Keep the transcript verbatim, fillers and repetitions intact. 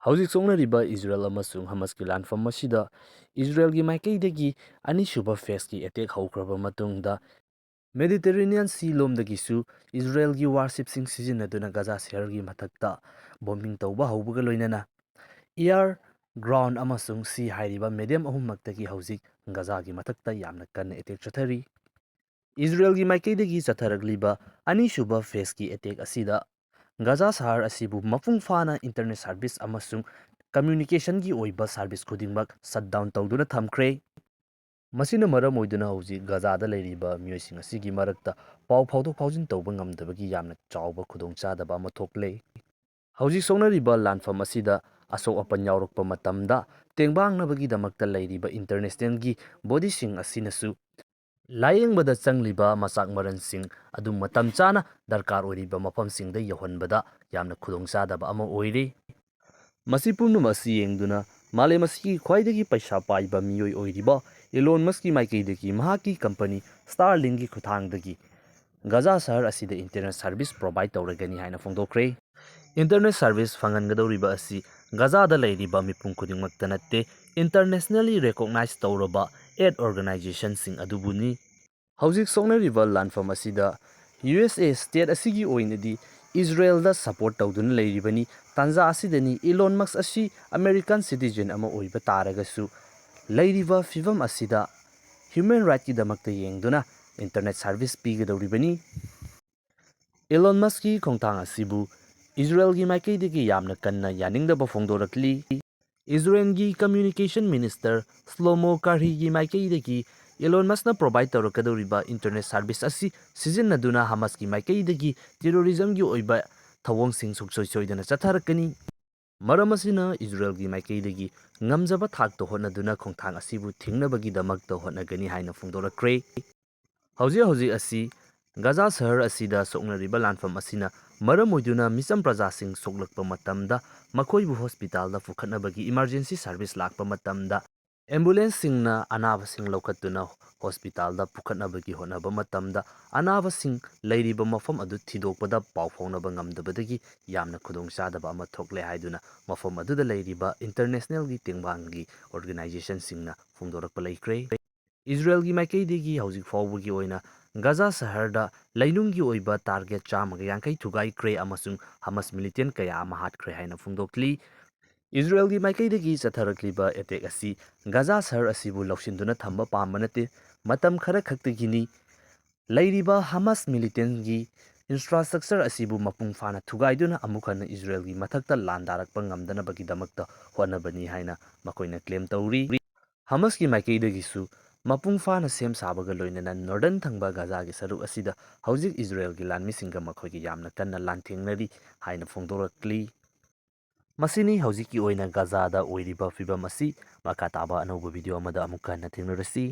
ꯍꯧꯖꯤꯛ ꯁꯣꯛꯅꯔꯤꯕ ꯏꯖꯔꯦꯜ ꯑꯃꯁꯨꯡ ꯍꯃꯁꯀꯤ ꯂꯥꯟꯐꯝ ꯑꯁꯤꯗ ꯏꯖꯔꯦꯜꯒꯤ ꯃꯥꯏꯀꯩꯗꯒꯤ ꯑꯅꯤꯁꯨꯕ ꯐꯦꯁꯀꯤ ꯑꯦꯇꯦꯛ ꯍꯧꯈ꯭ꯔꯕ ꯃꯇꯨꯡꯗ, ꯃꯦꯗꯤꯇꯦꯔꯦꯅꯤꯌꯟ ꯁꯤ ꯂꯣꯝꯗꯒꯤꯁꯨ ꯏꯖꯔꯦꯜꯒꯤ ꯋꯥꯔꯁꯤꯞꯁꯤꯡ ꯁꯤꯖꯤꯟꯅꯗꯨꯅ ꯒꯖꯥ ꯁꯍꯔꯒꯤ ꯃꯊꯛꯇ ꯕꯣꯝꯕꯤꯡ ꯇꯧꯕ ꯍꯧꯕꯒ ꯂꯣꯏꯅꯅ, ꯑꯦꯌꯔ, ꯒ꯭ꯔꯥꯎꯟ ꯑꯃꯁꯨꯡ ꯁꯤ ꯍꯥꯏꯔꯤꯕ ꯃꯦꯗꯤꯌꯝ ꯑꯍꯨꯝꯃꯛꯇꯒꯤ ꯍꯧꯖꯤꯛ ꯒꯖꯥꯒꯤ ꯃꯊꯛꯇ ꯌꯥꯝꯅ ꯀꯟꯅ ꯑꯦꯇꯦꯛ ꯆꯠꯊꯔꯤ꯫ ꯏꯖꯔꯦꯜꯒꯤ ꯃꯥꯏꯀꯩꯗꯒꯤ ꯆꯠꯊꯔꯛꯂꯤꯕ ꯑꯅꯤꯁꯨꯕ ꯐꯦꯁꯀꯤ ꯑꯦꯇꯦꯛ ꯑꯁꯤꯗ ꯒꯖꯥ ꯁꯍꯔ ꯑꯁꯤꯕꯨ ꯃꯄꯨꯡ ꯐꯥꯅ ꯏꯟꯇꯔꯅꯦꯠ ꯁꯥꯔꯚꯤꯁ ꯑꯃꯁꯨꯡ ꯀꯝꯃ꯭ꯌꯨꯅꯤꯀꯦꯁꯟꯒꯤ ꯑꯣꯏꯕ ꯁꯥꯔꯚꯤꯁ ꯈꯨꯗꯤꯡꯃꯛ ꯁꯠ ꯗꯥꯎꯟ ꯇꯧꯗꯨꯅ ꯊꯝꯈ꯭ꯔꯦ꯫ ꯃꯁꯤꯅ ꯃꯔꯝ ꯑꯣꯏꯗꯨꯅ ꯍꯧꯖꯤꯛ ꯒꯖꯥꯗ ꯂꯩꯔꯤꯕ ꯃꯤꯑꯣꯏꯁꯤꯡ ꯑꯁꯤꯒꯤ ꯃꯔꯛꯇ ꯄꯥꯎ ꯐꯥꯎꯗꯣꯛ ꯐꯥꯎꯖꯤꯟ ꯇꯧꯕ ꯉꯝꯗꯕꯒꯤ ꯌꯥꯝꯅ ꯆꯥꯎꯕ ꯈꯨꯗꯣꯡꯆꯥꯗꯕ ꯑꯃ ꯊꯣꯛꯂꯦ꯫ ꯍꯧꯖꯤꯛ ꯁꯣꯛꯅꯔꯤꯕ ꯂꯥꯟꯐꯝ ꯑꯁꯤꯗ ꯑꯁꯣꯛ ꯑꯄꯟ ꯌꯥꯎꯔꯛꯄ ꯃꯇꯝꯗ ꯇꯦꯡꯕꯥꯡꯅꯕꯒꯤꯗꯃꯛꯇ ꯂꯩꯔꯤꯕ ꯏꯟꯇꯔꯅꯦꯁꯅꯦꯜꯒꯤ ꯕꯣꯗꯤꯁꯤꯡ ꯑꯁꯤꯅꯁꯨ ꯂꯥꯌꯦꯡꯕꯗ ꯆꯪꯂꯤꯕ ꯃꯆꯥꯛ ꯃꯔꯟꯁꯤꯡ ꯑꯗꯨ ꯃꯇꯝ ꯆꯥꯅ ꯗꯔꯀꯥꯔ ꯑꯣꯏꯔꯤꯕ ꯃꯐꯝꯁꯤꯡꯗ ꯌꯧꯍꯟꯕꯗ ꯌꯥꯝꯅ ꯈꯨꯗꯣꯡꯆꯥꯗꯕ ꯑꯃ ꯑꯣꯏꯔꯤ꯫ ꯃꯁꯤ ꯄꯨꯝꯅꯃꯛ ꯑꯁꯤ ꯌꯦꯡꯗꯨꯅ ꯃꯥꯂꯦꯝ ꯑꯁꯤꯒꯤ ꯈ꯭ꯋꯥꯏꯗꯒꯤ ꯄꯩꯁꯥ ꯄꯥꯏꯕ ꯃꯤꯑꯣꯏ ꯑꯣꯏꯔꯤꯕ ꯏꯂꯣꯟ ꯃꯁꯀꯤ ꯃꯥꯏꯀꯩꯗꯒꯤ ꯃꯍꯥꯛꯀꯤ ꯀꯝꯄꯅꯤ ꯁ꯭ꯇꯥꯔꯂꯤꯡꯒꯤ ꯈꯨꯠꯊꯥꯡꯗꯒꯤ ꯒꯖꯥ ꯁꯍꯔ ꯑꯁꯤꯗ ꯏꯟꯇꯔꯅꯦꯠ ꯁꯥꯔꯚꯤꯁ ꯄ꯭ꯔꯣꯚꯥꯏꯗ ꯇꯧꯔꯒꯅꯤ ꯍꯥꯏꯅ ꯐꯣꯡꯗꯣꯛꯈ꯭ꯔꯦ꯫ ꯏꯟꯇꯔꯅꯦꯠ ꯁꯥꯔꯚꯤꯁ ꯐꯪꯍꯟꯒꯗꯧꯔꯤꯕ ꯑꯁꯤ ꯒꯖꯥꯗ ꯂꯩꯔꯤꯕ ꯃꯤꯄꯨꯝ ꯈꯨꯗꯤꯡꯃꯛꯇ ꯅꯠꯇꯦ, ꯏꯟꯇꯔꯅꯦꯁꯅꯦꯜꯂꯤ ꯔꯦꯀꯣꯒꯅꯥꯏꯖ ꯇꯧꯔꯕ ꯑꯦꯗ ꯑꯣꯔꯒꯅꯥꯏꯖꯦꯁꯟꯁꯤꯡ ꯑꯗꯨꯕꯨꯅꯤ꯫ ꯍꯧꯖꯤꯛ ꯁꯣꯛꯅꯔꯤꯕ ꯂꯥꯟꯐꯝ ꯑꯁꯤꯗ ꯌꯨ ꯑꯦꯁ ꯑꯦ ꯁ꯭ꯇꯦꯠ ꯑꯁꯤꯒꯤ ꯑꯣꯏꯅꯗꯤ ꯏꯖꯔꯦꯜꯗ ꯁꯄꯣꯔꯠ ꯇꯧꯗꯨꯅ ꯂꯩꯔꯤꯕꯅꯤ꯫ ꯇꯥꯟꯖꯥ ꯑꯁꯤꯗꯅꯤ ꯏꯂꯣꯟ ꯃꯁꯛ ꯑꯁꯤ ꯑꯃꯦꯔꯤꯀꯥꯟ ꯁꯤꯇꯤꯖꯦꯟ ꯑꯃ ꯑꯣꯏꯕ ꯇꯥꯔꯒꯁꯨ ꯂꯩꯔꯤꯕ ꯐꯤꯚꯝ ꯑꯁꯤꯗ ꯍ꯭ꯌꯨꯃꯦꯟ ꯔꯥꯏꯠꯀꯤꯗꯃꯛꯇ ꯌꯦꯡꯗꯨꯅ ꯏꯟꯇꯔꯅꯦꯠ ꯁꯥꯔꯚꯤꯁ ꯄꯤꯒꯗꯧꯔꯤꯕꯅꯤ꯫ ꯏꯂꯣꯟ ꯃꯁꯀꯤ ꯈꯣꯡꯊꯥꯡ ꯑꯁꯤꯕꯨ ꯏꯖꯔꯦꯜꯒꯤ ꯃꯥꯏꯀꯩꯗꯒꯤ ꯌꯥꯝꯅ ꯀꯟꯅ ꯌꯥꯅꯤꯡꯗꯕ ꯐꯣꯡꯗꯣꯔꯛꯂꯤ꯫ ꯏꯖꯔꯦꯜꯒꯤ ꯀꯝꯃ꯭ꯌꯨꯅꯤꯀꯦꯁꯟ ꯃꯤꯅꯤꯁꯇꯔ ꯁ꯭ꯂꯣꯃꯣ ꯀꯥꯔꯍꯤꯒꯤ ꯃꯥꯏꯀꯩꯗꯒꯤ ꯏꯂꯣꯟ ꯃꯁꯅ ꯄ꯭ꯔꯣꯚꯥꯏꯗ ꯇꯧꯔꯛꯀꯗꯧꯔꯤꯕ ꯏꯟꯇꯔꯅꯦꯠ ꯁꯥꯔꯚꯤꯁ ꯑꯁꯤ ꯁꯤꯖꯤꯟꯅꯗꯨꯅ ꯍꯃꯁꯀꯤ ꯃꯥꯏꯀꯩꯗꯒꯤ ꯇꯦꯔꯣꯔꯤꯖꯝꯒꯤ ꯑꯣꯏꯕ ꯊꯧꯑꯣꯡꯁꯤꯡ ꯁꯨꯡꯁꯣꯏ ꯁꯣꯏꯗꯅ ꯆꯠꯊꯔꯛꯀꯅꯤ꯫ ꯃꯔꯝ ꯑꯁꯤꯅ ꯏꯖꯔꯦꯜꯒꯤ ꯃꯥꯏꯀꯩꯗꯒꯤ ꯉꯝꯖꯕ ꯊꯥꯛꯇ ꯍꯣꯠꯅꯗꯨꯅ ꯈꯣꯡꯊꯥꯡ ꯑꯁꯤꯕꯨ ꯊꯤꯡꯅꯕꯒꯤꯗꯃꯛꯇ ꯍꯣꯠꯅꯒꯅꯤ ꯍꯥꯏꯅ ꯐꯣꯡꯗꯣꯔꯛꯈ꯭ꯔꯦ꯫ ꯍꯧꯖꯤꯛ ꯍꯧꯖꯤꯛ ꯑꯁꯤ ꯒꯖꯥ ꯁꯍꯔ ꯑꯁꯤꯗ ꯁꯣꯛꯅꯔꯤꯕ ꯂꯥꯟꯐꯝ ꯑꯁꯤꯅ ꯃꯔꯝ ꯑꯣꯏꯗꯨꯅ ꯃꯤꯆꯝ ꯄ꯭ꯔꯖꯥꯁꯤꯡ ꯁꯣꯛꯂꯛꯄ ꯃꯇꯝꯗ ꯃꯈꯣꯏꯕꯨ ꯍꯣꯁꯄꯤꯇꯥꯜꯗ ꯄꯨꯈꯠꯅꯕꯒꯤ ꯏꯃꯥꯔꯖꯦꯟꯁꯤ ꯁꯥꯔꯚꯤꯁ ꯂꯥꯛꯄ ꯃꯇꯝꯗ ꯑꯦꯝꯕꯨꯂꯦꯟꯁꯁꯤꯡꯅ ꯑꯅꯥꯕꯁꯤꯡ ꯂꯧꯈꯠꯇꯨꯅ ꯍꯣꯁꯄꯤꯇꯥꯜꯗ ꯄꯨꯈꯠꯅꯕꯒꯤ ꯍꯣꯠꯅꯕ ꯃꯇꯝꯗ ꯑꯅꯥꯕꯁꯤꯡ ꯂꯩꯔꯤꯕ ꯃꯐꯝ ꯑꯗꯨ ꯊꯤꯗꯣꯛꯄꯗ ꯄꯥꯎ ꯐꯥꯎꯅꯕ ꯉꯝꯗꯕꯗꯒꯤ ꯌꯥꯝꯅ ꯈꯨꯗꯣꯡꯆꯥꯗꯕ ꯑꯃ ꯊꯣꯛꯂꯦ ꯍꯥꯏꯗꯨꯅ ꯃꯐꯝ ꯑꯗꯨꯗ ꯂꯩꯔꯤꯕ ꯏꯟꯇꯔꯅꯦꯁꯅꯦꯜꯒꯤ ꯇꯦꯡꯕꯥꯡꯒꯤ ꯑꯣꯔꯒꯅꯥꯏꯖꯦꯁꯟꯁꯤꯡꯅ ꯐꯣꯡꯗꯣꯔꯛꯄ ꯂꯩꯈ꯭ꯔꯦ꯫ ꯏꯖꯔꯦꯜꯒꯤ ꯃꯥꯏꯀꯩꯗꯒꯤ ꯍꯧꯖꯤꯛ ꯐꯥꯎꯕꯒꯤ ꯑꯣꯏꯅ ꯒꯖꯥ ꯁꯍꯔꯗ ꯂꯩꯅꯨꯡꯒꯤ ꯑꯣꯏꯕ ꯇꯥꯔꯒꯦꯠ ꯆꯥꯝꯃꯒ ꯌꯥꯡꯈꯩ ꯊꯨꯒꯥꯏꯈ꯭ꯔꯦ ꯑꯃꯁꯨꯡ ꯍꯃꯁ ꯃꯤꯂꯤꯇꯦꯟ ꯀꯌꯥ ꯑꯃ ꯍꯥꯠꯈ꯭ꯔꯦ ꯍꯥꯏꯅ ꯐꯣꯡꯗꯣꯛꯂꯤ꯫ ꯏꯖꯔꯦꯜꯒꯤ ꯃꯥꯏꯀꯩꯗꯒꯤ ꯆꯠꯊꯔꯛꯂꯤꯕ ꯑꯦꯇꯦꯛ ꯑꯁꯤ ꯒꯖꯥ ꯁꯍꯔ ꯑꯁꯤꯕꯨ ꯂꯧꯁꯤꯟꯗꯨꯅ ꯊꯝꯕ ꯄꯥꯝꯕ ꯅꯠꯇꯦ꯫ ꯃꯇꯝ ꯈꯔ ꯈꯛꯇꯒꯤꯅꯤ꯫ ꯂꯩꯔꯤꯕ ꯍꯃꯁ ꯃꯤꯂꯤꯇꯦꯟꯒꯤ ꯏꯟꯐ꯭ꯔꯥꯁ꯭ꯇ꯭ꯔꯛꯆꯔ ꯑꯁꯤꯕꯨ ꯃꯄꯨꯡ ꯐꯥꯅ ꯊꯨꯒꯥꯏꯗꯨꯅ ꯑꯃꯨꯛ ꯍꯟꯅ ꯏꯖꯔꯦꯜꯒꯤ ꯃꯊꯛꯇ ꯂꯥꯟꯗꯥꯔꯛꯄ ꯉꯝꯗꯅꯕꯒꯤꯗꯃꯛꯇ ꯍꯣꯠꯅꯕꯅꯤ ꯍꯥꯏꯅ ꯃꯈꯣꯏꯅ ꯀ꯭ꯂꯦꯝ ꯇꯧꯔꯤ꯫ ꯍꯃꯁꯀꯤ ꯃꯥꯏꯀꯩꯗꯒꯤꯁꯨ ꯃꯄꯨꯡ ꯐꯥꯅ ꯁꯦꯝ ꯁꯥꯕꯒ ꯂꯣꯏꯅꯅ ꯅꯣꯔꯗꯔꯟ ꯊꯪꯕ ꯒꯖꯥꯒꯤ ꯁꯔꯨꯛ ꯑꯁꯤꯗ ꯍꯧꯖꯤꯛ ꯏꯖꯔꯦꯜꯒꯤ ꯂꯥꯟꯃꯤꯁꯤꯡꯒ ꯃꯈꯣꯏꯒ ꯌꯥꯝꯅ ꯀꯟꯅ ꯂꯥꯟꯊꯦꯡꯅꯔꯤ ꯍꯥꯏꯅ ꯐꯣꯡꯗꯣꯔꯛꯂꯤ꯫ ꯃꯁꯤꯅꯤ ꯍꯧꯖꯤꯛꯀꯤ ꯑꯣꯏꯅ ꯒꯖꯥꯗ ꯑꯣꯏꯔꯤꯕ ꯐꯤꯕꯝ ꯑꯁꯤ꯫ ꯃꯈꯥ ꯇꯥꯕ ꯑꯅꯧꯕ ꯚꯤꯗꯤꯑꯣ ꯑꯃꯗ ꯑꯃꯨꯛ ꯍꯟꯅ ꯊꯦꯡꯅꯔꯁꯤ꯫